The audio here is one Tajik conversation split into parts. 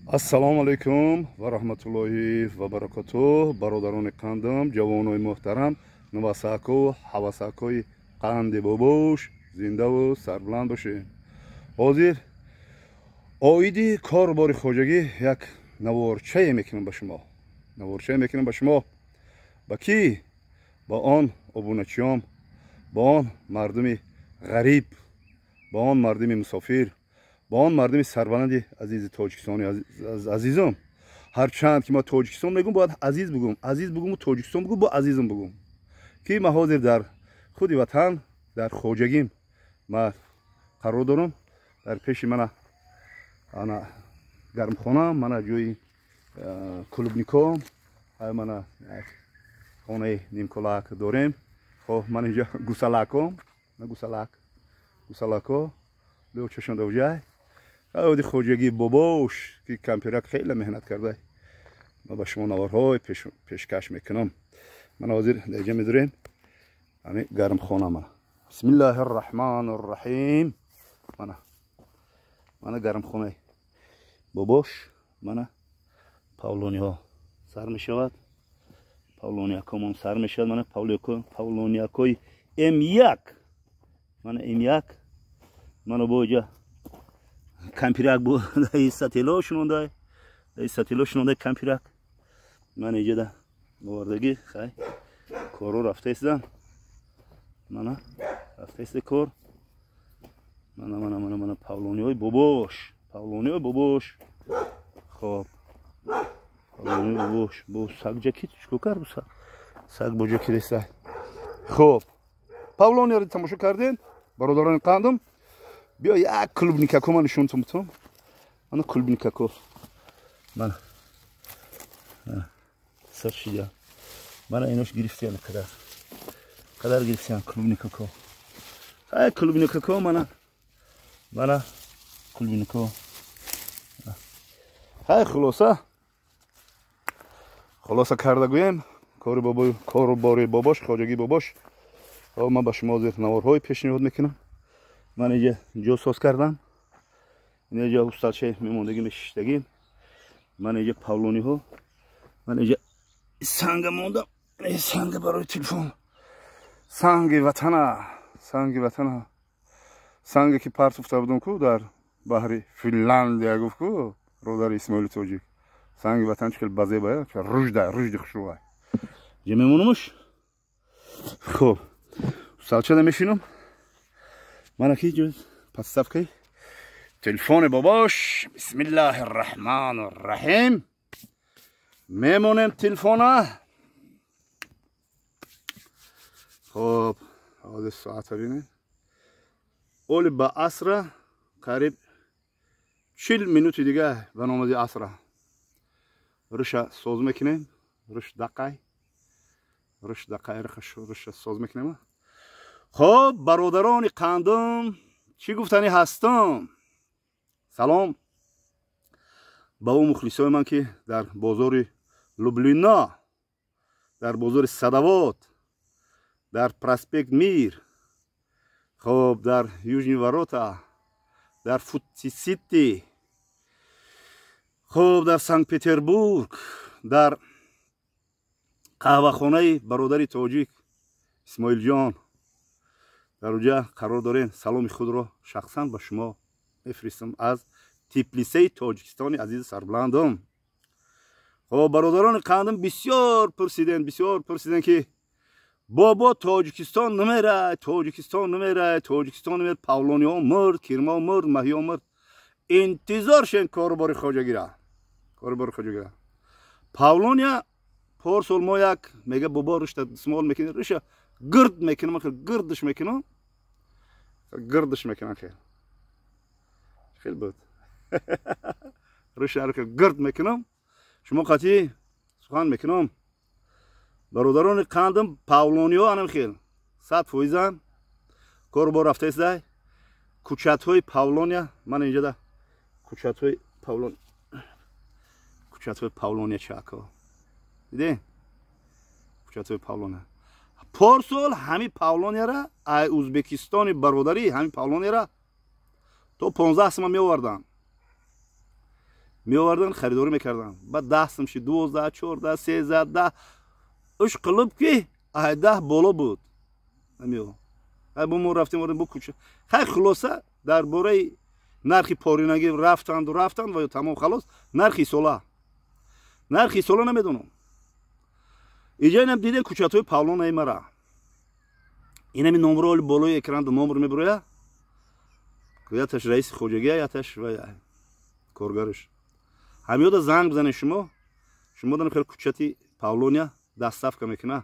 Ассалому алайкум ва раҳматуллоҳи ва баракатуҳ. Бародарони қандам, ҷавонои муҳтарам, навасаку ҳавасакои қанди бобош, зиндаву сарбуланд бошед. Ҳозир оиди корбори хоҷагӣ як наворчае мекунам ба шумо. Наворчае мекунам ба шумо. Ба кӣ? Ба он обуначиён, ба он мардуми ғариб, ба он мардуми мусофир, ба он мардуми сарбаланди азизи тоҷикистони азизум. Ҳарчанд ки ма Тоҷикистон мегӯм, бояд азиз бугум, азиз бугуму Тоҷикистон бугум, бо азизум бугум, ки ма ҳозир дар худи ватан, дар хоҷагим ма қарор дорам. Дар пеши мана ана гармхона, мана ҷои клубнико, мана хонаи нимколак дорем. Хоб, ман инҷа гусалако, гусалак, гусалако лӯчашонда уҷай оди хоҷагии бобош, ки кампирак хеле меҳнат карда. Ма ба шумо наворҳои пешкаш мекунам. Ман ҳозир даҷа медурем ами гармхона. Мана, бисмиллаҳи рраҳмани рраҳим. Мана, мана гармхонаи бобош. Мана павлониҳо сар мешавад, павлониякомон сар мешавад. Мана павлониякои М1, мана М1. Мана бо иҷа кампирак бо сатело шунондай, сатело шунондай кампирак. Мана иҷада овардагӣ. Хай, коро рафтаистан, мана рафтаиста кор. Мана, мана, мана, мана павлониҳои бобош, павлониҳои бобош. Хоб, павлониҳои бобош. Бо саг ҷаки чикор кард? Саг бо ҷаки реса. Хоб, павлониро тамошо кардем, бародарони қандум. Биё, як клубникако ман нишонтон бутам. Мана клубникако, мана сар шида. Мана инош гирифтиян, қадар қадар гирифтиян клубникако. Ай, клубникако, мана, мана клубнико. Ҳай, хулоса, хулоса карда гӯем, кори бобо, кору бори бобош, хоҷагии бобош. Ман ба шумо ҳозир наворҳои пешниҳод мекунам. Ман инҷа ҷо соз кардам, инҷа усталчаи мемондагӣ, мешиштагӣ. Ман инҷа павлониҳо, ман инҷа санга мондам, санга барои телефон, санги ватана, санги ватана, санге ки партуфта будам ку дар баҳри Финландия, гуфт ку родари Исмоили тоҷик. Санги ватан чӣ хел базеба, ружда, ружди хушрӯвай. Ҷа мемонамуш. Хоб, усталчада мешинам. Мана ки ҷо подставкаи телефони бобош. Бисмиллаҳи рраҳмани рраҳим. Мемонем телефона. Хоб, ҳозир соата бинед, оли ба асра қариб 40 минути дига ба намози асра. Рӯша соз мекунем, рӯш дақай, рӯш дақай, рӯша соз мекунем. Хоб, бародарони қандум, чӣ гуфтанӣ ҳастам? Салом ба ӯ мухлисои ман, ки дар бозори Люблино, дар бозори Садовод, дар проспект Мир, хоб, дар Южный ворота, дар Футсити, хоб, дар Санкт Петербург, дар қаҳвахонаи бародари тоҷик Исмоилҷон дар уҷа қарор дорем. Саломи худро шахсан ба шумо мефиристам аз Типлисаи Тоҷикистони азизи сарбуландум. Хоб, бародарони қандум, бисёр пурсидем, бисёр пурсидем, ки бобо Тоҷикистон намерай, Тоҷикистон намерай, Тоҷикистон намер, павлониҳо мурд, кирмо мурд, маҳиё мурд. Интизор шен корубори хоҷагира, корубори хоҷагира. Павлония порсол мо як мега бобо рушта смол мекунӣ, руша гирд мекунам, гирдш мекунам, гирдш мекунам. Хел хел буд, руша гирд мекунам, шумо қатъи сухан мекунам. Бародарони қандам, павлониҳо анам хел 100 фоизан корубор рафтаистай. Кӯчатҳои павлония ман инҷада, кӯчатҳои павлон, кӯчатҳои павлония чако дидем, кӯчатҳои павлония. Порсол ҳами павлонияра ай Узбекистони бародарӣ, ҳами павлонияра то 15 сима меовардам. Меовардан, харидорӣ мекардан. Баъд 10 сум шид, 12, 14, 13, 10. Уш қилиб ки ай 10 боло буд. Ҳамиё. Ай бо мо рафтем, бо кӯча. Хай, хулоса, дар бораи нархи поринагӣ рафтанду рафтанд ва тамом, халос. Нархи сола. Нархи сола намедонам. Иҷа инам дидем кӯчатҳои павлонаи мара. Инами номро оли болои экран номр мебироя. Яташ раиси хоҷагия, яташ ва коргараш. Ҳамиёда занг бизанед шумо. Шумо дан хел кӯчати павлония доставка мекуна.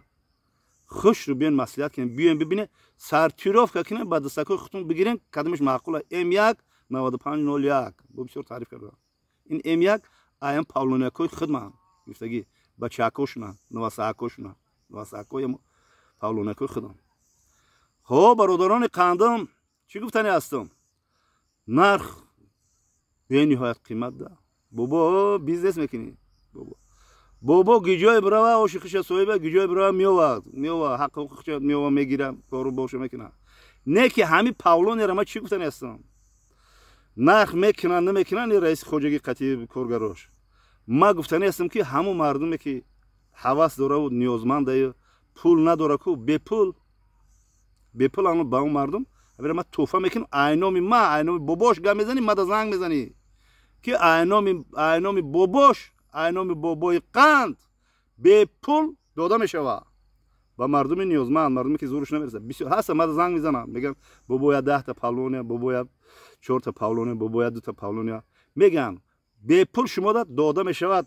Хушрӯ биён, маслиҳат кунем, биён бибинед, сортировка кунем, ба дастакҳои худтон бигирем, кадомаш маъқула. М1 9501 бо бисёр таъриф кардам. Ин М1 аям павлониякҳои худман гуфтагӣ, бачаакошуна, навасаакошуна, навасаакои павлониякҳои худам. Хоб, бародарони қандам, чӣ гуфтани ҳастам? Нарх бениҳоят қимат да. Бобо, бизнес мекунӣ. Бобо. Бобо гиҷое бирава, оши хиша соҳиба, гиҷое бирава, меова, меова, ҳаққи ҳуқуқша меова, мегира, кору боша мекуна. Не ки ҳами павлонера ма чӣ гуфтани ҳастам? Нарх мекунанд, намекунанд, ин раиси хоҷагӣ қатъи коргарош. Ма гуфтани ҳастам, ки ҳамун мардуме ки ҳавас дораву ниёзмандаю пул надора ку, бепул, бепул ано ба он мардум ма тӯҳфа мекунам. Айноми ма, айноми бобош гап мезанӣ, мада занг мезанӣ, ки айноми бобош, айноми бобои қанд бепул дода мешавад ба мардуми ниёзманд, мардуме ки зӯрш намерасад. Бисёр ҳаста, мада занг мезанам, мегӯям: бобоя 10та павлония, бобоя 4та павлония, бобоя 2та павлония. Мегӯям, бепул шумода дода мешавад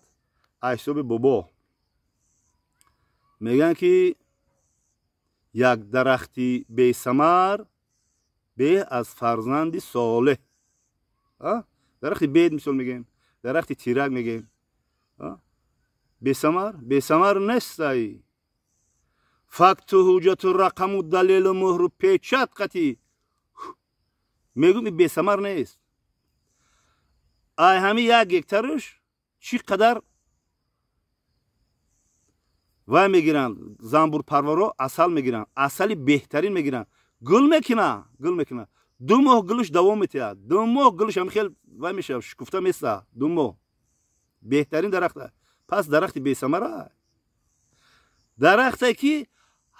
аз ҳисоби бобо. Мегӯянд, ки як дарахти бесамар беҳ аз фарзанди солеҳ. Дарахти бед мисол мегӯем, дарахти тирак мегӯем, бесамар бесамар нестай. Факту ҳуҷҷату рақаму далелу муҳру печат қатӣ мегӯм, бесамар нест. Ай ҳами 1 гектараш чӣ қадар вай мегиранд, занбурпарваро асал мегиранд, асали беҳтарин мегиранд. Гул мекуна, гул мекуна, 2 моҳ гулш давом метиҳад, 2 моҳ гулш ҳам хел вай мешавад, шукуфта места, 2 моҳ. Беҳтарин дарахта. Пас дарахти бесамара дарахте ки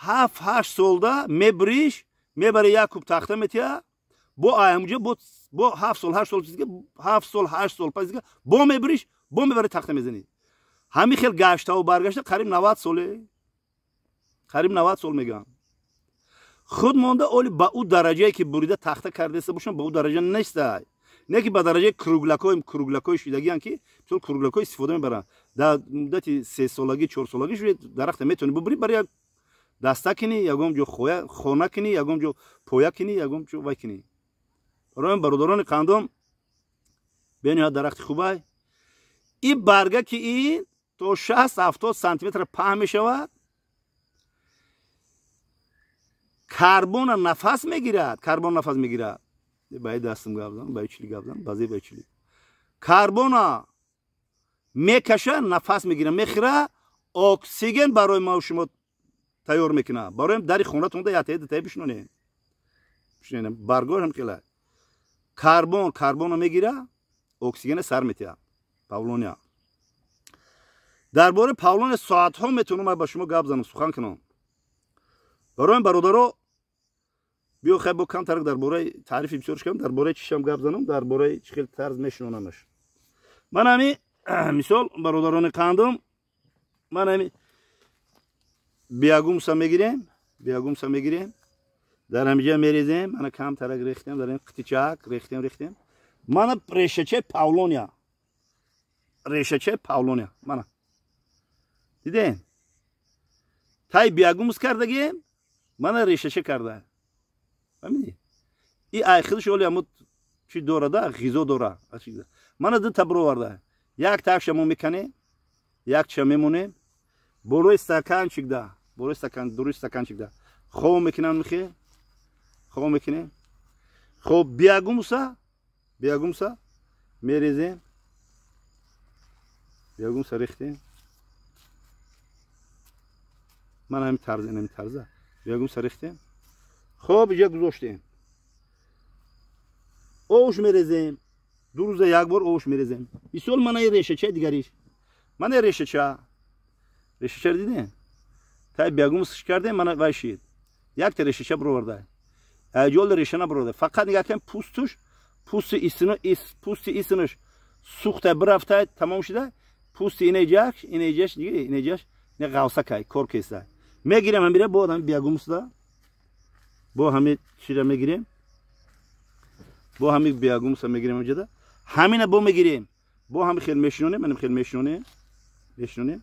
7-8 солда мебириш, мебари, як куб тахта метиҳад, бо аямҷа бо 7 сол, 8 сол, 7 сол, 8 сол пас бо мебириш, бо мебари, тахта мезанӣ. Ҳамин хел гаштаву баргашта қариб 90 соле, қариб 90 сол мегӯям. Худ монда оли ба ӯ дараҷае ки бурида тахта кардаиста бошам, ба ӯ дараҷа нестай. Не ки ба дараҷаи круглякҳои, круглякҳои шидагиан, ки мисол круглякҳо истифода мебаранд. Дар муддати 3 солагӣ, 4 солагӣ дарахта метавонӣ бубурӣ, барои як даста кунӣ, ягон ҷо хона кунӣ, ягон ҷо поя кунӣ, ягон ҷо вай кунӣ. Барои бародарони қандом, бениҳоят дарахти хубай. И барга ки ин то 60-70 сантиметр паҳн мешавад, карбона нафас мегирад, карбон нафас мегирад. Баи дастам гап зан, баи чили гап зан, баъзе баи чили карбона мекаша, нафас мегира, мехӯра, оксиген барои ма шумо тайёр мекунад. Барои дари хонатонда ятаи дутаи бишнонем, бишнонем. Баргоҳам хела карбон, карбона мегира, оксигена сар метиҳад. Павлония, дар бораи павлония соатҳо метавонам ба шумо гап занам, сухан кунам. Барои бародаро, биё, хай, бо камтарак дар бораи таърифи бисёрш кардам, дар бораи чишам гап занам, дар бораи чӣ хел тарз мешинонамаш. Ман ҳами мисол, бародарони қандум, ман ҳами биогумуса мегирем, биогумуса мегирем, дар ҳамиҷа мерезем. Мана камтарак рехтем дар ин қитичак, рехтем, рехтем. Мана решачаи павлония, решачаи павлония, мана дидем, тай биогумус кардагем, мана решача карда. Фаҳмидӣ? И ай худаш оли ҳамо чӣ дорада, ғизо дора. Мана ду та бироварда, як таша мо меканем, якча мемонем болои стаканчик да, болои стакан, дуруи стаканчик да хоб мекунам, михе хоб мекунем. Хоб, биогумуса, биогумуса мерезем, биогумуса рехтем. Ман ҳамин тарз, ҳамин тарза биогумуса рехтем. Хоб, иҷа гузоштем, ош мерезем. 2 рӯза як бор овш мерезем. Мисол, мана и решачаи дигариш, мана решача, решачаро дидем, тай биогумусш кардем, мана вай шид, якта решача бироварда, ҷол реша набироварда, фақат нигоҳ кунем, пӯстуш, пӯсти истино, пӯсти истинаш сӯхта бирафта, тамом шуда. Пӯсти инеҷаш, инеҷаш, инеҷаш не ғавса кай кор кеста. Мегирем ҳамира, бо ҳами биогумусда, бо ҳами чира мегирем, бо ҳами биогумуса мегирем, ҷада ҳамина бо мегирем, бо ҳами хел мешинонем, манам хел мешинонем, мешинонем,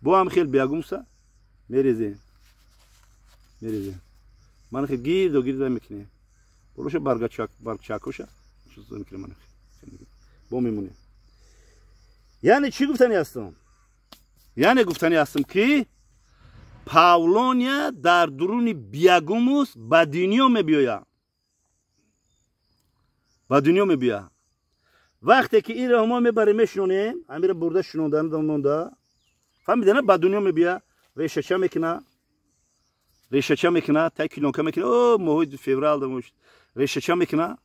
бо ҳами хел биогумуса мерезем, мерезем, мана хел гирдо гирдо мекунем, болоша баргачак, баргчакоша мекунем, мана бо мемонем. Яъне чӣ гуфтани ҳастам? Яъне гуфтани ҳастам, ки павлония дар дуруни биогумус ба дунё мебиёяд, ба дунё мебиёяд. Вақте ки инро мо мебарем, мешинонем, ҳамира бурда шинондан монда, фаҳмидана, ба дунё мебиёяд, решача мекуна, решача мекуна, тай килонка мекуна, о моҳои феврал решача мекуна.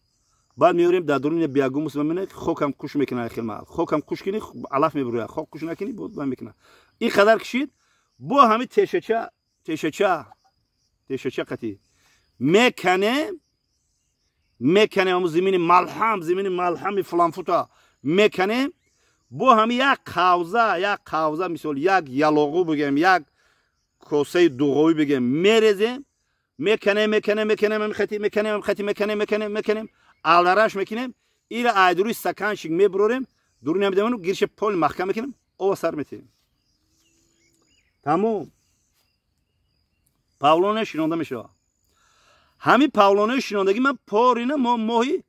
Баъд меорем, дар дуруни биогумус мемонем, хокам куш мекуна, хел маҳал хокам куш кунӣ, алаф мебурояд, хок куш накунӣ, боз мекуна. Ин қадар кишид, бо ҳами тешача, тешача, тешача қатӣ меканем, меканем, ҳаму зимини малҳам, зимини малҳами фланфута меканем, бо ҳами як қавза, як қавза, мисол, як ялоғу бигем, як косаи дуғовӣ бигем, мерезем, меканем, меканем, меканем, хати меканем, хати меканем, меканем, меканем, алдараш мекунем, ира айдури стаканчик мебурорем, дуруни ҳамидамону гирша пол маҳкам мекунем, ова сар метиҳем, тамом, павлония шинонда мешавад. Ҳамин павлония шинондагӣ ман порина мо моҳи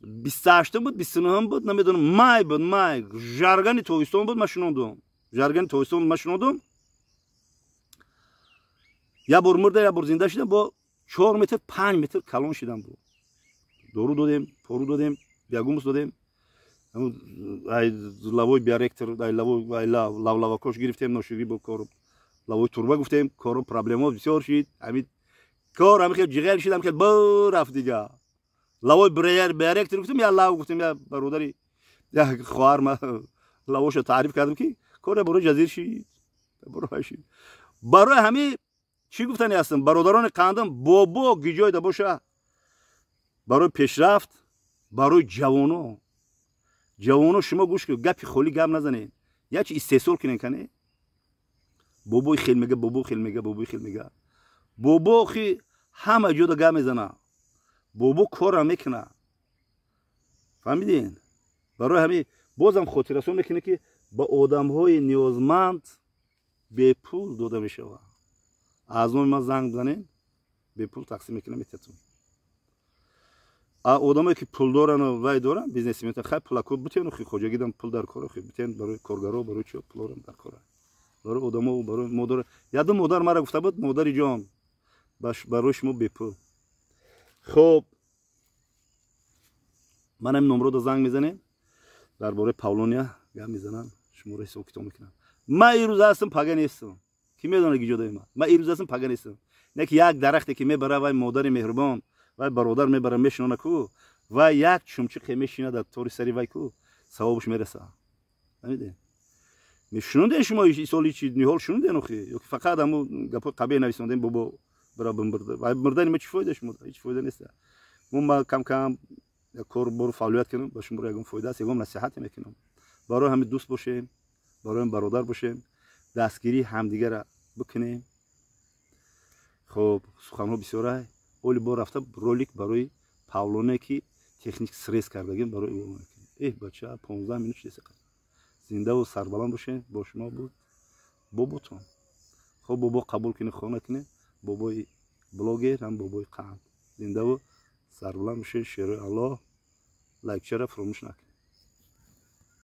28-ум буд, 29-ум буд, намедонам, май буд, май, жаргани тобистон буд, ман шинондум, жаргани тобистон ман шинондум. Як бор мурда, як бор зинда шудам, бо 4 метр, 5 метр калон шидам. Буд, дору додем, пору додем, биогумус додем, лавои биоректор, лавлавакош гирифтем, ноширӣ бо кор, лавои турба гуфтем, кору проблемо бисёр шид, ҳамин кор ҳами хел ҷиғел шид, ҳами хел рафт дига. Лавои биоректор гуфтем, я лав гуфтем, я бародари, як хоҳар ма лавоша таъриф кардам, ки кор барои ҷазир шид, барои шид. Барои ҳами чӣ гуфтани ҳастам, бародарони қандам, бобо гиҷойда боша, барои пешрафт, барои ҷавоно, ҷавоно, шумо гӯш кунед, гапи холӣ гап назанед, як чи истеҳсол кунед. Кане, бобои хел мега, бобо хел мега, бобои хел мега, бобо хи ҳама ҷода гап мезана, бобо корам мекуна, фаҳмидин? Барои ҳамин бозам хотиррасон мекунед, ки ба одамҳои ниёзманд бепул дода мешавад. Аз номи ман занг бизанед, бепул тақсим мекунам, метиҳатон. Одамое ки пул дорану вай доран, бизнесмен, хай, пулако бутен, хоҷагидам пул дар кора, бутен барои коргаро, барои чо пулорам дар кора, барои одамо, барои модар. Яду модар мара гуфта буд: «Модари ҷон, барои шумо бепул». Хуб, ман ҳамин номрода занг мезанем, дар бораи павлония гап мезанам, шуморо ҳисоб китоб мекунам. Ман ирӯз ҳастам, пага нестам, ки медонад гиҷодаи ман. Ман ирӯз ҳастам, пага нестам. Не ки як дарахте ки мебара, вай модари меҳрубон, вай бародар мебара, мешинона ку, вай як чумчиқе мешина дар тори сари вай ку, савобаш мераса. Фаҳмидед? Шунуден шумо исоли чи ниҳол шунуден охи, ё ки фақат ҳаму гапҳои қабеҳ нависондем? Бобо бира бимбирда, вай мурдани ма чӣ фоида шумо? Ҳеҷ фоида нест. Мо ма кам кам кор бору фаъолият кунам, ба шумо ягон фоида аст, ягон насиҳате мекунам. Барои ҳамин дӯст бошем, барои ҳам бародар бошем, дастгирии ҳамдигара бикунем. Хуб, суханҳо бисёрай. Оли бо рафта ролик барои павлоне, ки техник срез кардагим, барои эҳ бача, 15 минут шудеса. Зиндаву сарбаланд бошем. Бо шумо буд боботон. Хуб, бобо қабул кунед, хона кунед, бобои блогер ҳам бобои қанд. Зиндаву сарбаланд бошед. Шерои Аллоҳ, лайкчара фуромӯш накунед.